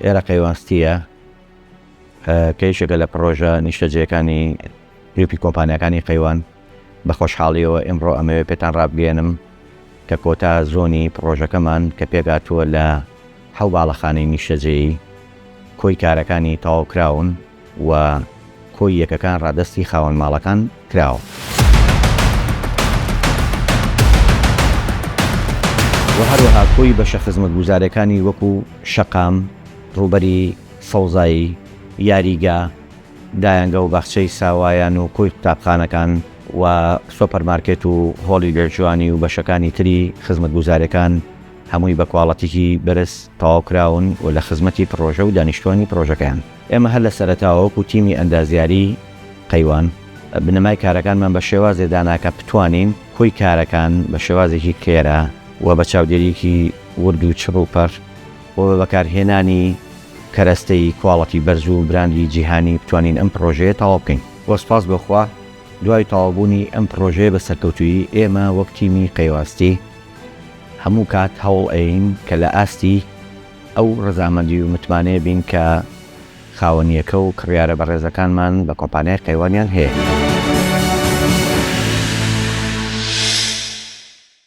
ئێرە قەیوانستییە کە یەکێکە لە پڕۆژە نیشتەجێیەکانی گروپی کۆمپانیاکانی قەیوان. بە خۆشحاڵییەوە ئیمڕۆ ئەمەوێ پێتان ڕابگەیەنم کە کۆتا زۆنی پڕۆژەکەمان کە پێکهاتووە لە حەو باڵەخانەی نیشتەجێیی، کۆی کارەکانی تەواوکراون و کۆی یەکەکان ڕادەستی خاوەن ماڵەکان کراوە. وە هەروەها کۆی بەشە خزمەتگوزارەکانی وەکو شەقام، ڕووبەری سەوزایی، یاریگا، دایەنگە و باخچەی ساوایان و کۆی قوتابخانەکان و سۆپەرمارکێت و هۆڵی لێژوانی و بەشەکانی تری خزمەتگوزارەکان هەمووی بە کواڵەتیکی بەرز تەواو کراون و لە خزمەتی پڕۆژە و دانیشتوانی پڕۆژەکەیان. ئێمە هەر لە سەرەتاوە وەکو تیمی ئەندازیاری قەیوان بنەمای کارەکانمان بە شێوازێ دانا کە بتوانین کۆی کارەکان بە شێوازێکی خێرا و بە چاودێریەکی ورد و چڕ و پەڕ و بە بەکارهێنانی کەرەستەی کواڵەتی بەرز و براندی جیهانی بتوانین ئەم پڕۆژەیە تەواو بکەین. وە سوپاس بۆ خوا دوای تەواوبوونی ئەم پڕۆژەیە بە سەرکەوتوویی ئێمە وەک تیمی قەیواستی هەموو کات هەوڵ ئەیەین کە لە ئاستی ئەو ڕەزامەندی و متمانەیە بین کە خاوەنیەکە و کڕیارە بەڕێزەکانمان بە کۆمپانیای قەیوانیان هەیە.